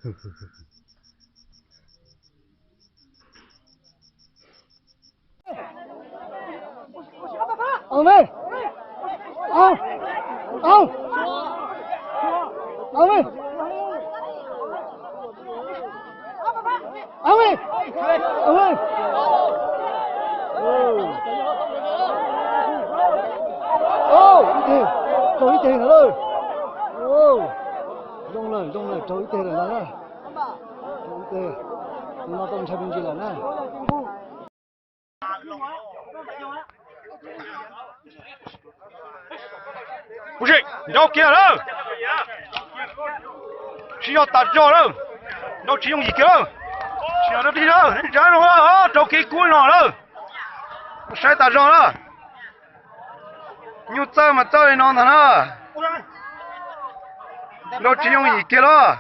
Ib teg, raug ib teg lawm. Zoo lawm, zoo lawm, raug ib teg lawm na. Raug ib teg, no tau ntshai me ntsis lawm na. Kuv sim nrau kiag lawm. Tsis yog tas zog lawm. Nrau tsis yooj yim kiag lawm. Tsis yog dab tsi lawm, neb tsav no, raug kev kub no lawm. Saib tas zog na. Nyuj txawj mas txawj li no ntag na. Nrau tsis yooj yim kiag lawm.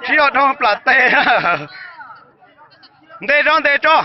Tsis yog dhau plam tes. Ntes tso, ntes tso.